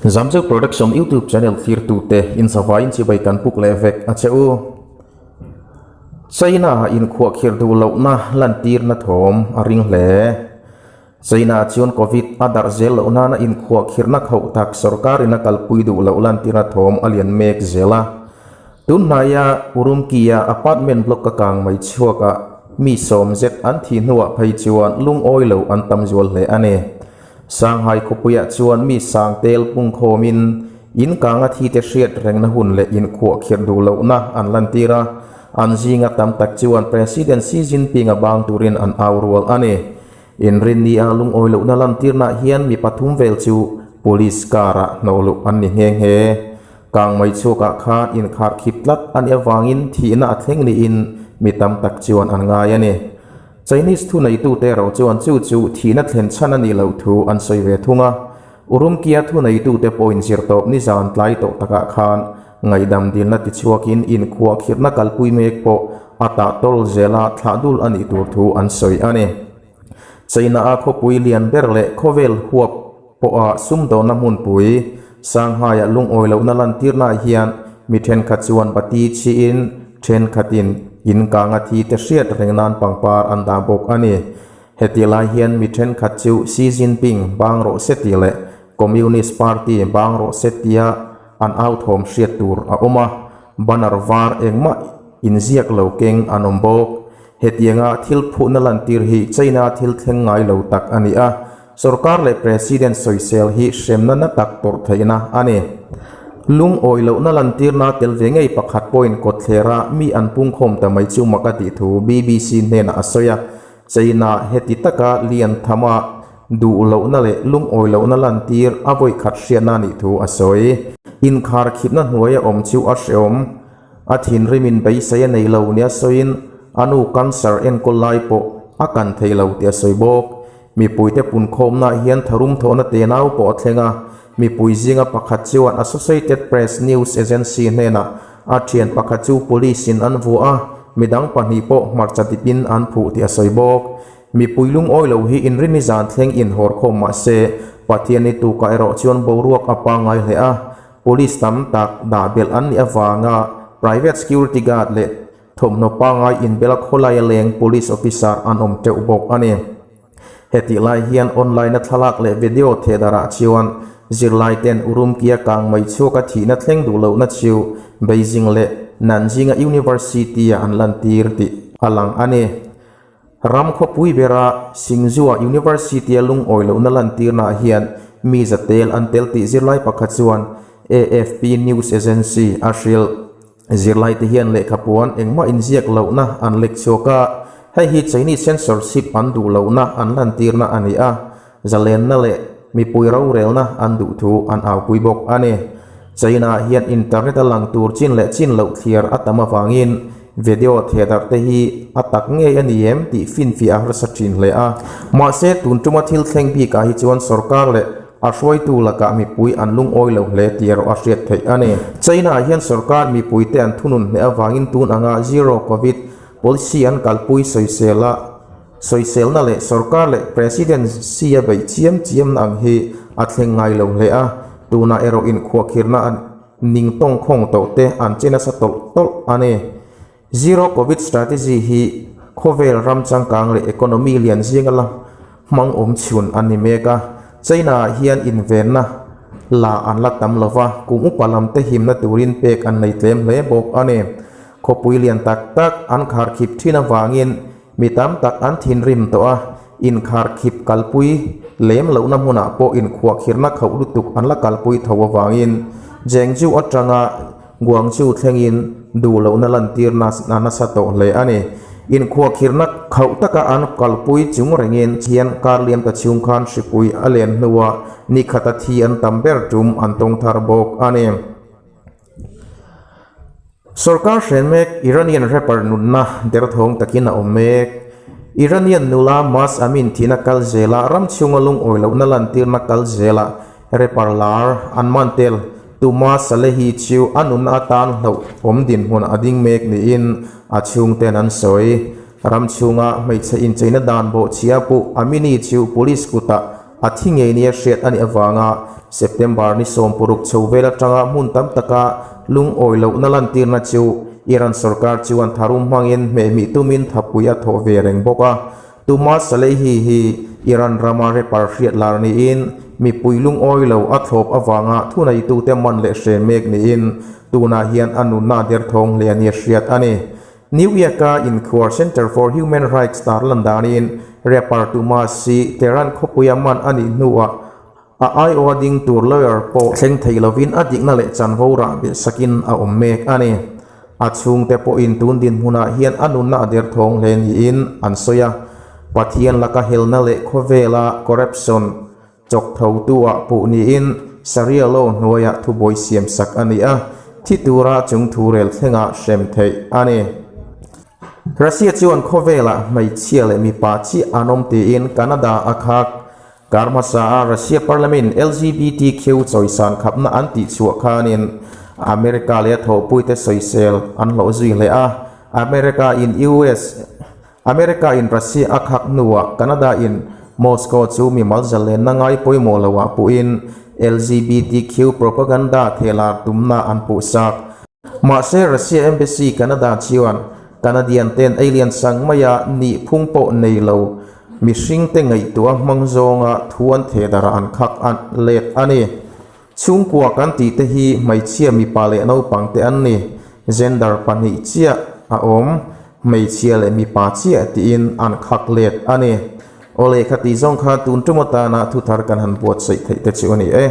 Zamzeu Production YouTube channel thlirtute in zavaiin chibai kan puk leh vek a che u. China inkhuahkhirh duh lohna lantirna thawm a ring hle. China chuan Covid a darh zel loh nana inkhuahkhirhna khauh tak sorkarin a kalpui duh loh lantirna thawm a lian mek zel a. Tunhnaia Urumqi-a apartment block a kang mai chhuakah mi sawmzet an thih hnuah phei chuan lungawi lo an tam zual hle a ni. Shanghai khawpuiah chuan mi sang tel pungkhawmin in kanga thite hriat rengna hun leh inkhuahkhirh duh lohna an lantir a, an zinga tam tak chuan President Xi Jinping-a bang turin an au rual a ni. Inrinnia lungawi lohna lantirnaah hian mi pathum vel chu police car-ah hnawh luh an ni nghe nghe. Kang mai chhuakah khan inkharkhip tlat a nih avangin thihna a thleng niin mi tam tak chuan an ngai a ni. Chinese thuneitute erawh chuan chu chu thihna thlen chhan a nih loh thu an sawi ve thung a. Urumqi-a thuneitute pawhin zirtawp nizan tlai tawh takah khan ngaihdam dilna tichhuakin inkhuahkhirhna kalpui mek pawh a tah tawl zela thlah dul a nih tur thu an sawi a ni. China-a khawpui lian ber leh khawvel huap pawha sumdawnna hmunpui Shanghai-a lungawi lohna lantirnaah hian mi thenkhat chuan bati chhiin thenkhatin in kanga thi te hriat reng nan pangpar an dah bawk a ni. Heti lai hian mi thenkhat chu Xi Jinping bang rawh se tih leh Communist Party bang rawh se tia an authawm hriat tur a awm a, banner var engmah inziak lo keng an awm bawk. Hetianga thil phuhna lantir hi China thil thleng ngai lo tak a ni a, sorkar leh President sawisel hi hremna na tak tawrh theihna a ni. Lungawi lohna lantirna tel ve ngei pakhat pawhin kawtthlera mi an pungkhawm ta mai chu mak a tih thu BBC hnenah a sawi a, China heti taka lian thama duh lohna leh lungawi lohna lantir a vawikhat hriatna a nih thu a sawi. Inkharkhipna hnuaia awm chu a hreawm. A thinrimin beisei a nei lo nia sawiin a nu cancer enkawl lai pawh a kan thei lo tih a sawi bawk. Mipuite punkhawmnaah hian tharum thawhna tenau pawh a thleng a, mipui zinga pakhat chuan Associated Press news agency hnenah a thian pakhat chu police in an vuah a, midang pahnih pawh hmarcha dipin an phuh tih a sawi bawk. Mipui lungawi lo hi inrini zan thleng inhawrkhawm mah se, Pathianni tukah erawh chuan boruak a pangngai hle a, Police tam tak dah belh an nih avanga private security guard leh thawmhnaw pangngai inbela khawlaia leng police officer an awm teuh bawk a ni. Hetih lai hian online-a thlalak leh video thehdarah chuan zirlaiten Urumqi-a kang mai chhuaka thihna thleng duh lohna chu Beijing leh Nanjing-a University-ah an lantir tih a lang a ni. Ram khawpui bera Xinzhua University-a lungawi lohna lantirnaah hian mi za tel an tel tih zirlai pakhat chuan AFP news agency a hrilh. Zirlaite hian lehkhapuan engmah inziak lohna an lek chhuak a, hei hi Chinese censorship an duh lohna an lantirna a ni a, zalenna leh mipui rorelna an duh thu an aupui bawk a ni. China hian internet a lang tur chin leh chin loh thliar a tam avangin video thehdarh te hi a tak ngei a ni em tih finfiah a harsa thin hle a. Mahse, tun tuma thil thleng bikah hi chuan sorkar leh a hruaitu lakah mipui an lungawi lo hle tih erawh a hriat theih a ni. China hian sorkar mipuite an thunun hle avangin tun anga zero covid policy an kalpui sawisel a, Sawiselna leh sorkar leh President Xi a beih chiam chiamna ang hi a thleng ngai lo hle a, tunah erawh inkhuahkhirna an ning tawng khawng tawh te an che nasa tawlh tawlh a ni. Zero Covid strategy hi khawvel ram changkang leh economy lian zinga la hmang awm chhun a ni mek a, China ah hian invenna la an la tam lo va, kum upa lam te himna turin pek an nei tlem hle bawk a ni. Khawpui lian tak tak an kharkhip thin avangin Mi tam tak an thinrim tawh a, inkharkhip kalpui lem lohna hmunah pawh inkhuahkhirhna khauh lutuk an la kalpui tho avangin Zhengzhou atanga Guangzhou thlengin duh lohna lantir a nasa tawh hle a ni. Inkhuahkhirhna khauh taka an kalpui chung rengin hian kar liam ta chhung khan hripui a len hnuah nikhata thi an tam ber tum an tawng thar bawk a ni. Sorkar hren mek Iranian rapper nunna derthawng takin a awm mek. Iranian nula Mas Amin thihna kal zela ram chhunga lungawi lohna lantirna kal zela rapper lar an man tel Tuma Salehi chu a nunna atan hlauhawm dinhmun a ding mek niin a chhungten an sawi. Ram chhunga hmeichhe incheina dan bawhchhia puh Amini chu police kutah. A thi ngei nia hriat a nih avanga September ni 16 chho vel atanga hmun tam taka lungawi lohna lantirna chu Iran sorkar chuan tharum hmangin hmehmih tumin thapui a thawh ve reng bawk a. Tuma Salehi hi Iran rama rapper hriat lar niin mipui lungawi lo a thlawp avanga thuneitute man leh hre mek niin tunah hian a nunna a derthawng hle nia hriat a ni. New York-a inkhuar Center for Human Rights tarlan danin rapper Tumas hi Tehran khawpuia man a nih hnuah a aiawha ding tur lawyer pawh thleng thei lovin a dikna leh chanvo rah beh sakin a awm mek a ni. A chhungte pawhin tun dinhmunah hian a nunna a derthawng hle niin an sawi a, Pathian laka helna leh khawvela corruption Chawk thotu-ah puh niin Sharia law hnuaiah thubuai siam sak a ni a, thi tura chung thu rel thlengah hrem theih a ni. Russia chuan khawvelah hmeichhia leh mipa chiah an awm tiin Canada a khak. Kar hmasa-a Russia Parliament LGBTQ chawisan khapna an tihchhuah khanin America leh a thawhpuite sawisel an hlawh zui hle a, America in US America in Russia a khak hnuah Canada in Moscow chu mimal zalenna ngai pawimawh loah puhin LGBTQ propaganda thehlar tumna an puhsak. Mahse Russia Embassy Canada chuan Canadian ten alien sang maia nihphung pawh nei lo mihringte ngaihtuah hmang zawnga thu an thehdarh an khak a let a ni. Chhungkua kan tih te hi hmeichhia mipa leh naupang te an ni. Gender pahnih chiah a awm, hmeichhia leh mipa chiah tiin an khak let a ni. Aw lehkha tih zawng kha tun tum atana thuthar kan han buatsaih theih te chu a ni e.